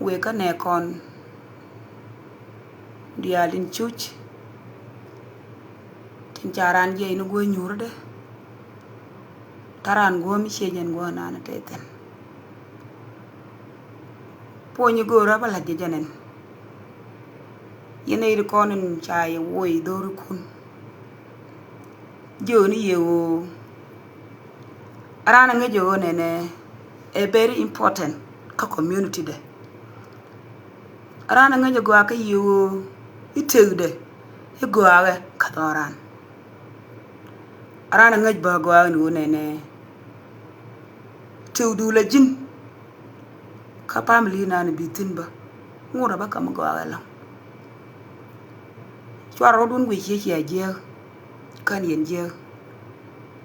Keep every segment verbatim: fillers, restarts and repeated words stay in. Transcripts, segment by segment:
Wëë kä nɛ kɔn diaal in cuc tin ca raan jiɛc ni guɔ nyuurdɛ. Ta̱ raan guɔ mi ciec ɛn guɔ naan tɛthin. Puɔ̱ny i̱ go̱o̱rä bä la̱t jɛ jɛn ɛn. Yɛn ɛ yit kɔn in ca yɛ woc dho̱rikun. Jiööni yɛ ɣöö raan ɛ ŋäc ɛ ɣöö nɛnɛ ɛ very important kä community dɛ. Raan ɛ ŋäc ɛ gɔaa kä yɛ ɣöö i̱ tëkdɛ i̱ gɔaaɛ kä dhɔran. Raan ɛ ŋäc bä gɔaa ni ɣöö nɛnɛ tëkdu la ji̱n. Kä pamili nan bi thi̱n bä ŋurɛ bä ka̱m gɔaa ɛlɔ̱ŋ. Cuarɛ rɔ̱dun guic ciɛ cia jiääk. Kän yɛn jiääk.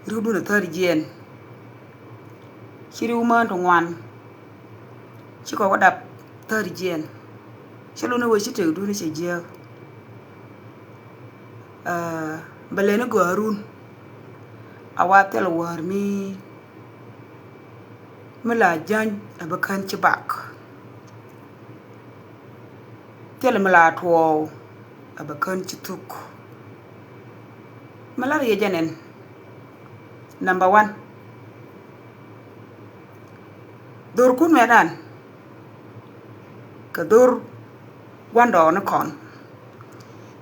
Ri̱wdun ɛ thäär jiɛɛn. Ci ri̱w mään ti ŋuan. Ci kɔk wä dap thäär jiɛɛn. Ci luni wee ci tëkdun cɛ jiääk. Bɛ lɛni gɔaarun. A wa thil wäär mi mi la jäny a bɛ kän ci bak. Thil mi la tuɔɔw a bɛ kän ci thuk. Mi la riɛ jɛ nɛn. Number one. Dhorkun mɛ dan. Kɛ dhor guandɔɔni kɔn.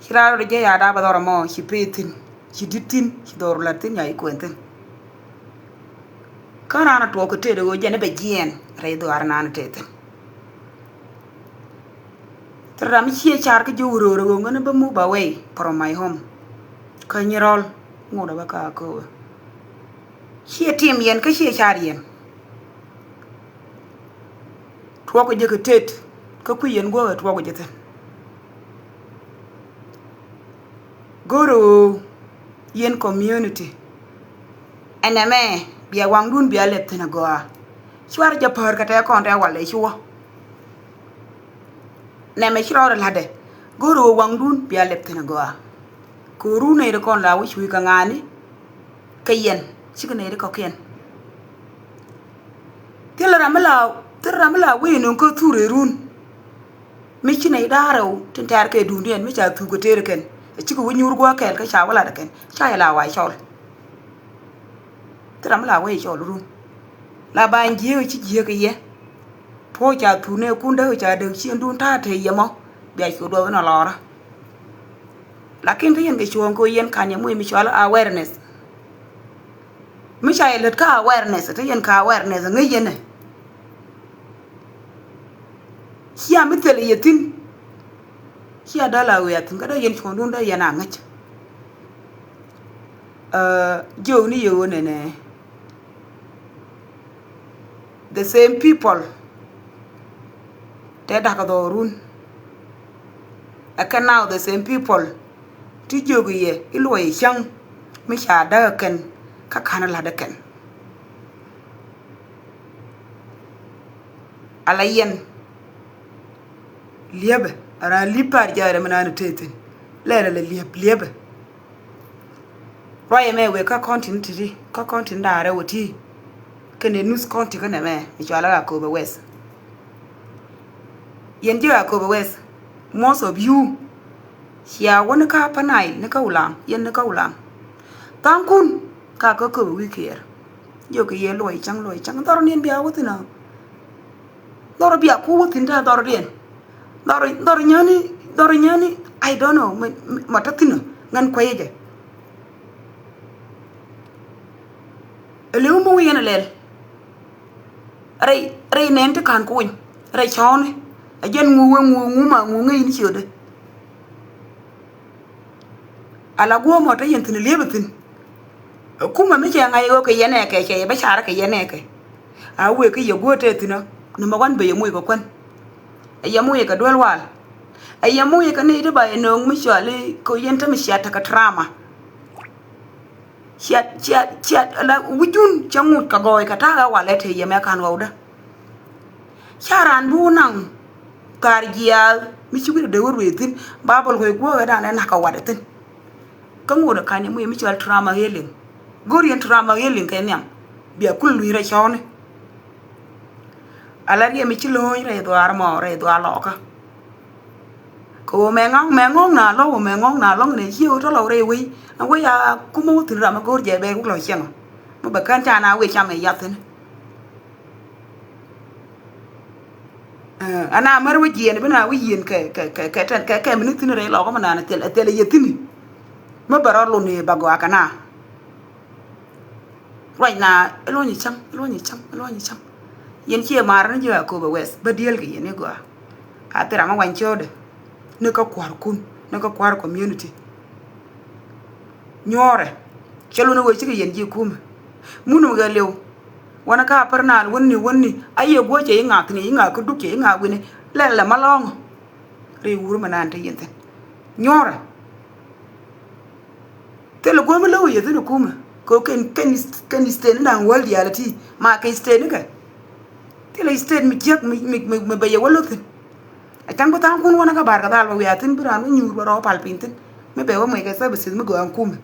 Ci raar rɔ jɛ ya daa bɛ dhɔr mɔ ci pee thin ci dit thin ci dhor lat thin ya yi kuen thin. Kä raan a tuɔɔk kɛ tet ɣöö jɛn i̱ bɛ jiɛɛn rɛy dhuaar naan tëë thi̱n. Thil ram mi ciɛ car kä ji̱ wuröörä ɣöö ŋäni bä move away from my home. Kä nyirɔl ŋut a bä kä akööbä. Ciɛ tim yɛn kä ciɛ car yɛn. Tuɔɔk kɛ jɛ kɛ tet kä kui̱ yɛn guäk ɛ tuɔɔk kɛ jɛ thi̱n. Go̱o̱rɛ ɣöö yɛn community ɛnɛ mɛ bia waŋdun bia lɛp thi̱n agɔaa. Cuarɛ jɛ päär kɛ tɛɛ kɔn tɛɛ walɛ ci wä. Nɛmɛ ci rɔɔdɛ la̱tdɛ go̱o̱rɛ ɣöö waŋdun bia lɛp thi̱n agɔaa. Kɛ ɣöö run nɛy ti kɔn la wä cuuc kɛ ŋa̱a̱ni kɛ yɛn cikɛ nɛy ti kɔ̱kiɛn. Thilɛ ram mi la thilɛ ram mi la wee nöŋ kä thur ɛ run. Mi ci nɛy da̱a̱r rɛw tin tɛ̈r kɛ duundiɛn mi ca thuk kɛ teer kɛn. Ɛ cikɛ wä nyuur guɔ kɛl kä ca wä lat kɛn ca yɛ la wa̱i̱ cɔl. Thil ram mi la wee cɔl run. La ba in jiek ci jiek yɛ. Puɔ̱ ca thuk nɛ kun däk ca däk ci in dun ta̱a̱ te yɛ mɔ. Bia cu duɔth in a lɔrä. Lakin te yɛn kɛ cuɔ̱ɔ̱ŋ kɛ yɛn kan yɛ muc mi cɔal awareness. Mi ca yɛ lät kä awareness te yɛn kä awareness ŋäc yɛn ɛ. Cia mi thil yɛ thi̱n. Cia dal a wee a thi̱n kä dee yɛn cuɔ̱ɔ̱ŋdun dee yɛn a ŋäc. Jiök ni yɛ ɣöö nɛnɛ. The same people. Te da̱k dhɔrun. Ɛ kɛn now the same people. Ti jiök yɛ i̱ luɔc i̱ cäŋ mi ca däk ɛ kɛn kä ka̱n ɛ la̱t ɛ kɛn. Ala yɛn liepɛ a raan li̱p pa̱a̱r ja̱a̱rɛ mi naan ɛ tëë thi̱n. Lɛɛrɛ lɛ liep liepɛ. Ruacɛ mɛ wek kä kɔn tin ti̱ti̱ kä kɔn tin da̱a̱rɛ wä ti̱i̱. Kɛnɛ nuth kɔn ti kä nɛmɛ mi cɔal a Akobo West. Yɛn ji̱ Akobo West, most of you cia wä ni kä Upper Nile ni kä Ulam, yɛn ni kä Ulam. Tha̱a̱ŋkun ka kä Akobo wi̱i̱ kiɛɛr. Jiök kɛ yɛ luɔc cäŋ luɔc cäŋ dhɔr niɛn bia wä thi̱n a. Dhɔr bia ku wä thi̱n ta dhɔr diɛn. Dhɔr dhɔr nyäni dhɔr nyäni I don't know ma ta thi̱n a ŋän kuɛy jɛ. Ɛlëw mi wä yɛn a lɛl. Rɛy rɛy nɛn ti ka̱n kuny rɛy cɔɔni. A jɛn ŋu wä ŋu ŋu ma ŋu ŋäc ni ciötdɛ. Ala guɔ̱ɔ̱mɔ te yɛn thi̱n liepɛ thi̱n. Kumɛ mi cɛ ŋa̱c ɣöö kɛ yɛn ɛkɛ cɛ yɛ bä carä kɛ yɛn ɛkɛ. A wëë kä yɛ guɔ̱ɔ̱r te thi̱n ɔ ni mɛ wan bɛ yɛ moc kɛ kuän. Ɛ yɛ moc kɛ duel wal. Ɛ yɛ moc kɛ ni ti ba yɛ nööŋ mi cɔali kɛ yɛn te mi cia tekɛ trauma. Cia cia cia la wi̱cun cɛ ŋut kɛ gɔɔy kɛ ta̱a̱ ɣä walɛ te yɛ mɛ ka̱n ɣɔwdä. Ca raan bi wä naŋ kaar jiaath mi ci wi̱cdɛ dee wä ruëë thi̱n. Babel kuec guɔ̱ɔ̱kɛ da̱a̱n ɛ na̱k kɛ watdɛ thi̱n. Kä ŋot ɛ ka̱n yɛ muc mi cɔal trauma healing. Go̱r yɛn trauma healing kɛ nhiam bia kul luny rɛ cɔɔni. Ala riɛm i̱ ci lo̱o̱ny rɛy dhuaar mɔ rɛy dhuaar lɔkä. Kɛ ɣöö mɛ ŋa̱ŋ mɛ ŋɔ̱ŋ na lɔ̱ŋ mɛ ŋɔ̱ŋ na lɔ̱ŋ nɛ cie ɣöö tɔ̱ lɔw rɛy wei. Ɛn wei a kumä wä thi̱n ram ɛ go̱o̱r jɛ bɛ wuk lɔ ciɛŋ. Mi bɛ kän ca na wei cam ɛ yath thi̱n. Ana mär wä jiɛn bi na wä yieen kɛ kɛ kɛ kɛ tɛn kɛ kɛ mi ni thi̱n rɛy lɔkä mi naan ɛ thil ɛ thil ɛ yɛ thi̱n. Mi bɛ rɔ lun i̱ bɛ gɔaa kɛ na. Ruacna iluɔ̱nyɛ cäŋ iluɔ̱nyɛ cäŋ iluɔ̱nyɛ cäŋ. Yɛn ciɛ ma̱a̱r ni ji̱ Akobo West bä dieel kɛ yɛn i̱ gɔaa. A thil ram mi wany cio̱o̱dɛ ni kä kua̱rkun ni kä kua̱r community. Nyuɔ̱ɔ̱rɛ cɛ luni wee cikɛ yɛn ji̱ kumɛ. Mun mi gɛ liw. Wänä ka pär naan wänni wänni a yɛ guɔ cɛ i̱ ŋa̱a̱k thi̱n i̱ ŋa̱a̱k kä duk cɛ i̱ ŋa̱a̱k wi̱ni. Lɛl lɛ ma lɔ̱ŋ. Ri wur mi naan te yɛn thi̱n. Nyuɔ̱ɔ̱rɛ. Thilɛ guämi lo̱w yɛ thi̱n kumɛ kɛ kɛn kɛn kɛn state ni da̱ŋ wäl diaal ti ma kɛ state ni kɛ. Thilɛ state mi jiäk mi mi mi bɛ yɛ wä lo̱k thi̱n. A ca̱ŋ bi tha̱a̱ŋ kun wänä kä bar kɛ dhal bɛ wiaa thi̱n bi raan wä nyuur bɛ rɔ pal piny thi̱n. Mi bɛ wä muec kɛ services mi gɔaa kumɛ.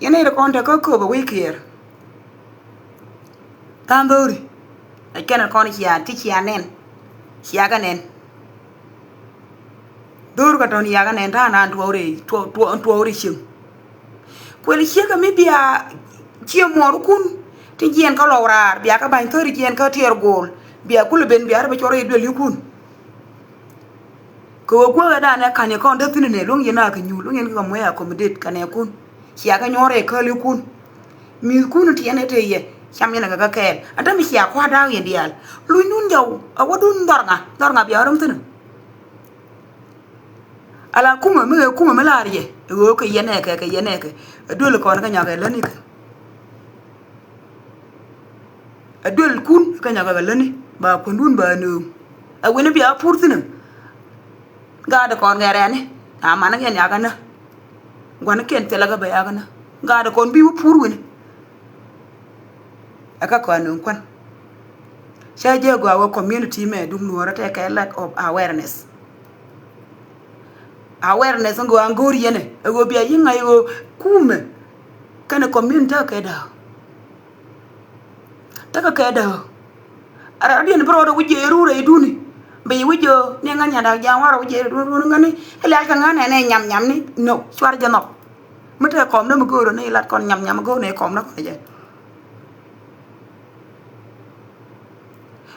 Yɛn nɛy ti kɔn te kä kööp ɛ wec kiɛɛr. Tha̱a̱ŋ dho̱ri ɛ kɛn kɔn cia ti cia nɛn. Cia kɛ nɛn. Dho̱r kɛ tɔ̱n cia kɛ nɛn ta̱a̱ naan tuɔɔri tuɔɔri cieŋ. Kuël ciek kɛ mi bia cie muɔɔrikun ti jiɛn kä lɔw raar bia kɛ ba̱ny thäri jiɛn kä tiɛɛr go̱o̱l bia kulɛ ben bia rɛ bɛ cɔr rɛy duël yikun. Kɛ ɣöö guäkä danɛ ka̱n yɛ kɔn däthi̱n nɛ luäŋ yɛn a kɛ nyuul luäŋ yɛn kɛ kɛ muec accommodate kɛ nɛɛkun. Cia kɛ nyuɔ̱ɔ̱r rɛy kälikun. Mi̱i̱thkun tiɛn ɛ tëë yɛ cam yɛn ɛ kɛ kɛ kɛɛl a dämi cia kua̱r da̱a̱k yɛn diaal. Lunydun jɔw a wädun dhɔr ŋa dhɔr ŋa bia rom thi̱n. Ala kumä mi ɣɛ kumä mi la̱r yɛ ɛ ɣöö kɛ yɛn ɛ kɛ kɛ yɛn ɛ kɛ ɛ duël kɔn kä nyɔk ɛ läni kɛ. Ɛ duëlkun kä nyɔk ɛ kɛ läni ba kuändun ba nööŋ. Ɛ wi̱ni bia pur thi̱n. Gaat kɔn kɛ rɛɛni a man kɛn yakä nä. Gua̱nikiɛn thilɛ kä bɛ yakä nä. Gaat kɔn bi wä pur wi̱ni. Ɛ kä kɔn nööŋ kuän. Cä jɛ gɔaa wä community mɛ duŋ nuɔ̱ɔ̱rä tɛ kɛ lack of awareness. Awareness ŋɔ an go̱o̱r yɛnɛ ɛ ɣöö bia yi̱ ŋa̱c ɣöö kumɛ. Kɛnɛ community kɛ da̱a̱. Tekɛ kɛ dääk. Radiɛn bi rɔɔdɛ wi̱c jɛ rurɛ iduni. Bi wi̱c jɛ ni ŋän nyan dak ja̱a̱ŋ warɛ wi̱c jɛ rurɛ iduni ŋäni. Ilial kɛ ŋän ɛn ɛ nyam nyam ni no cuar jɛ nhɔk. Mi te kɔm ni mi go̱o̱rɛ ni ilat kɔn nyam nyam go̱o̱r ni kɔm ni kɔn jɛ.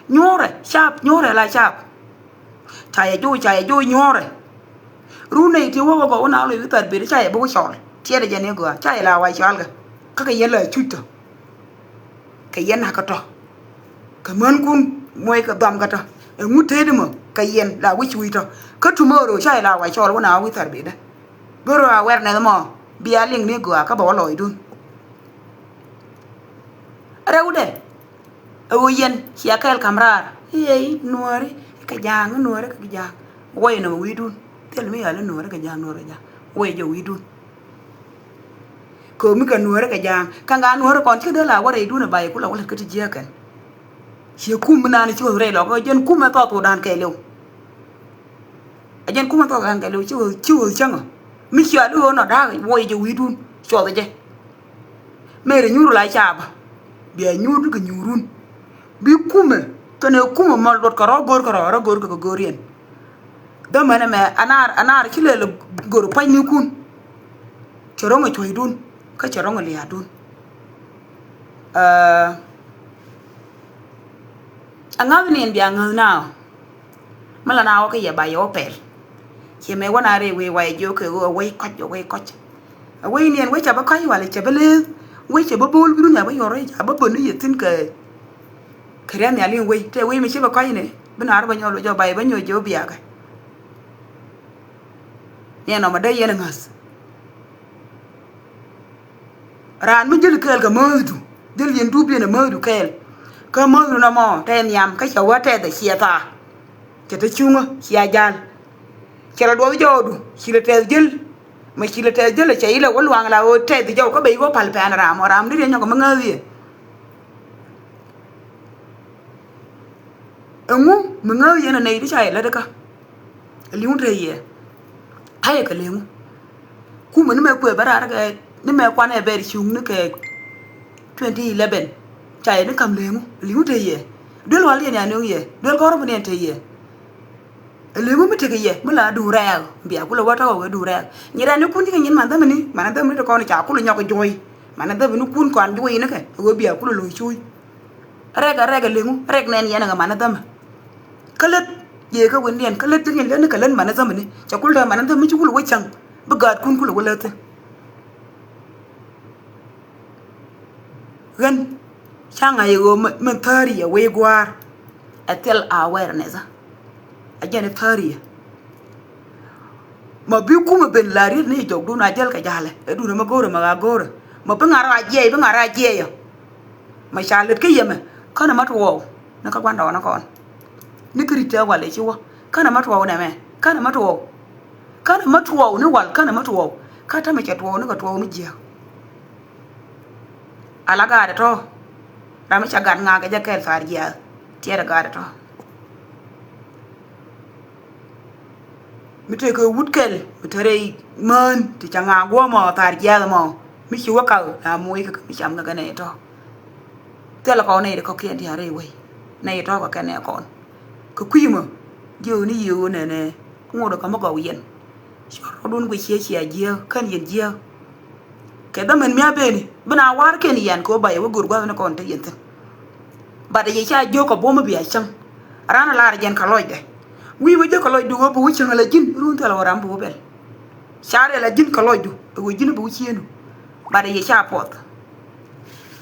Nyuɔrɛ cap nyuɔrɛ la cap. Ca yɛ joc ca yɛ joc nyuɔ̱ɔ̱rɛ. Run nɛy ti wä wä gɔw wä na loc wi̱i̱ thar beri ca yɛ bi wä cɔl. Tiɛɛdɛ jɛ ni gɔaa ca yɛ la wa cɔal kɛ. Kä kɛ yɛn la cuc tɔ. Kɛ yɛn nakä tɔ. Kɛ mänkun muɔc kɛ dhɔm kä tɔ. Ɛŋu tëëdi mɔ kɛ yɛn la wi̱c wi̱i̱ tɔ. Kä tomorrow ca yɛ la wa cɔl wä na wi̱i̱ thar beri dä. Gör a wɛr nɛth mɔ bia liŋ ni gɔaa kä bɛ wä lɔcdun. Rɛwdɛ. Ɛ ɣöö yɛn cia kɛɛl ka̱m raar i̱ ɛ i̱ nuääri kɛ ja̱a̱ŋ i̱ nuääri kɛ ja̱a̱ŋ. Wä yɛn ɛ wi̱i̱dun thil mi yal i̱ nuääri kɛ ja̱a̱ŋ nuääri kɛ ja̱a̱ŋ wä yɛ jɛ wi̱i̱dun. Kɛ ɣöö mi kɛ nuääri kɛ ja̱a̱ŋ ka̱ŋ gaa nuääri kɔn ci dee la wä rɛydun ɛ ba yɛ kulɛ wä lät kä ti jiääkɛn. Ciɛ kum mi naan ci ɣöth rɛy lɔk ɛ jɛn kum ɛ thɔɔth wä da̱a̱n kɛɛliw. Ɛ jɛn kum ɛ thɔɔth wä da̱a̱n kɛɛliw ci ɣöth ci ɣöth cäŋä mi ciaal i̱ ɣöö nɔ da̱a̱k wä yɛ jɛ wi̱i̱dun cuɔth ɛ jɛ. Mëë rɛ nyuur la caabä bia nyuur bikɛ nyuurun. Bi kumɛ kɛnɛ kumɛ mal luɔt kɛ rɔ go̱o̱r kɛ rɔ rɔ go̱o̱r kɛ kɛ go̱o̱r yɛn. Dhämɛnɛ mɛ anar anar ci lɛl go̱o̱r pa̱cnikun. Cɛ ro̱ŋ ɛ cuɔ̱cdun kä cɛ ro̱ŋ ɛ lia̱a̱dun. Aa, aŋäth ni ɛn bia ŋäth naaw. Mi la na wä kä yɛ ba yɛ wä pɛl. Ciɛ mɛ wä na rɛy wee wa yɛ jiök kɛ ɣöö a wec kɔc a wec kɔc. A wec ni ɛn wec ca bä kɔc walɛ ca bä leeth. Wec ca bä bo̱o̱l bi dunia bä yɔr wec ca bä bön ni yɛ thi̱n kɛ. Kɛ riath nhial in wec tɛ wec mi ci bä kɔc ni bi na rɔ bä nyɔl wec jɔ ba yɛ bä nyɔc jɛ wä biakɛ. Ni ɛn ɔmɔ dee yɛn a ŋäth. Raan mi jäl kɛɛl kɛ määthdu jäl yɛn dup yɛn ɛ määthdu kɛɛl. Kä määthdu nɔmɔ tɛ nhiam kä cɛ wä tɛth ɛ ciɛ thaa. Cɛ te cuŋä cia jal. Cɛ lɛ duɔth jɔɔdu ci lɛ tɛth jäl. Mɛ ci lɛ tɛth jäl ɛ cɛ ilɛ wä luaŋ la ɣöö tɛth jɔw kä bɛ i̱ wä pal pɛn ram ɔ ram deri ɛ nyɔk ɛ mi ŋääth yɛ. Ɛŋu mi ŋääth yɛn ɛ nɛy ti ca yɛ lät kä. Li̱w te yɛ. Ayɛ kɛ li̱w. Kumɛ ni mɛ kuɛ bä raar kɛ ni mɛ kuanɛ bɛr cuŋ ni kɛ twenty eleven. Ca yɛ ni kam leŋu, leŋu te yɛ. Duel wal yɛn ya ni yɛ, duel kɔr mi ni yɛn te yɛ. Leŋu mi tek yɛ mi la duŋ rɛɛk, bia kulɛ wä tɔk wä duŋ rɛɛk. Nyi rɛn ni kun ti kɛ nyin man dhämini, man dhämini te kɔn ca kulɛ nyɔk juɔy. Man dhämini kun kɔn juɔy ni kɛ wä bia kulɛ lo̱c cuuc. Rɛɛk a rɛɛk a leŋu, rɛɛk nɛn yɛn a kɛ man dhämɛ. Kä lät yee kä wen diɛn, kä lät ti kɛ lät ni kɛ lät man dhämini. Ca kul te man dhämini ci kulɛ wä cäŋ, bi gaatkun kulɛ wä lät. Ɣän ca ŋa̱c ɣöö min thäri ɛ wec gua̱a̱r. Ɛ thil awareness. Ɛ jɛn ɛ thäri ɛ. Ma bi kumɛ ben la riet ni jɔkdun a jäl kɛ ja̱lɛ ɛ dun ɛmɛ go̱o̱rɛ mɛ ɣaa go̱o̱rɛ. Ma bi ŋa̱r a jiɛc, bi ŋa̱r a jiɛc ɛ. Ma ca lät kä yɛmɛ känɛ ma tuɔɔk ni kä gua̱ndɔɔŋnikɔn. Ni kä ri̱t tɛ wal ɛ ci wä känɛ ma tuɔɔk nɛmɛ, känɛ ma tuɔɔk. Känɛ ma tuɔɔk ni wal, känɛ ma tuɔɔk. Kä tämɛ cɛ tuɔɔk ni kɛ tuɔɔk mi jiääk. Ala gaat ɛ tɔ̱. Ram mi ca gat ŋa̱a̱k kɛ jɛ kɛl thar jiaath. Tiɛɛr ɛ gaat ɛ tɔ̱. Mi tëë kɛ wut kɛl mi te rɛy mään ti ca ŋa̱a̱k guɔ̱ɔ̱mɔ thar jiaath mɔ. Mi ci wä kak la moc kɛ mi cam kɛ kɛn ɛ tɔ̱. Thilɛ kɔn nɛy ti kɔ̱kiɛn ti a rɛy wei. Nɛy tɔ̱ kɛ kɛn ɛ kɔn. Kɛ kui̱ mɔ jiɛ ɣöö ni yiëë ɣöö nɛnɛ ŋot ɛ kä mi gɔw yɛn. Cua rɔɔdun guic ciɛ cia jiääk kän yɛn jiääk. Kɛ dhämɛn mi a beni bi na warkiɛn yɛn kɛ ɣöö ba yɛ wä go̱r gua̱thni kɔn te yɛn thi̱n. Bat yɛ ca jiök kɛ buɔ̱m mi bia cäŋ. Ran a lar jɛn kɛ lɔcdɛ. Wi̱i̱ wä jiök kɛ lɔcdu ɣöö bi wä cäŋ ala ji̱n run thil ɣöö ram bi wä bɛl. Ca riɛl a ji̱n kɛ lɔcdu ɛ ɣöö ji̱n bi wä ciëënu. Bat yɛ ca puɔth.